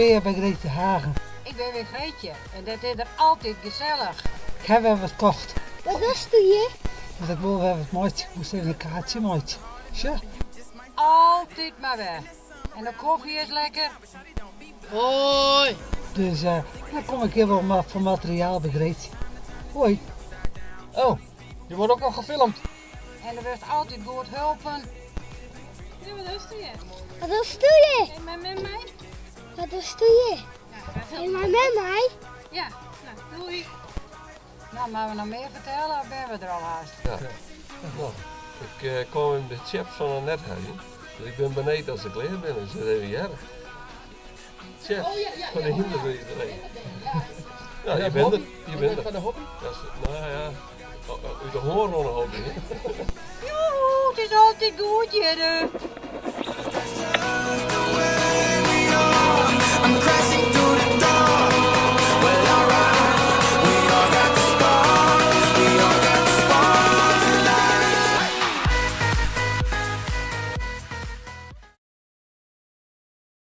bin hjir by Greetje Hagen. Ik bin by Greetje en dat is der altyd gesellich. Ik ha wer wat kocht. Wat dochsto hjir? Want ik wol wer wat meitsje. Ik moast even in kaartsje meitsje. Sjoch. Altyd mar wer. En de kofje is lekker. Hoi! Dus dan kom ik hjir wol foar materiaal by Greetje. Hoi. Oh, je wordt ook nog gefilmd. En der wurdt altyd goed holpen. Ja, wat dochsto hjir? Wat dochsto hjir? Hey, mei mem mei? Wat dochsto hjir? Nou, Hey, mei mem mei? Ja, nou, doei. Nou, moatte we noch mear fertelle of binne we der al hast? Ja. No, ik eh, kom even de chips fan Annette heljen. Dus ik bin benijd as se klear binne. Dus even hearre. Chips fan de hynderboerderij. Ja, je bent er. Je bent er. Fan de hobby? Dat is, no ja, út de hân rûne hobby. Hè? Joehoe, it is altyd goed hjir.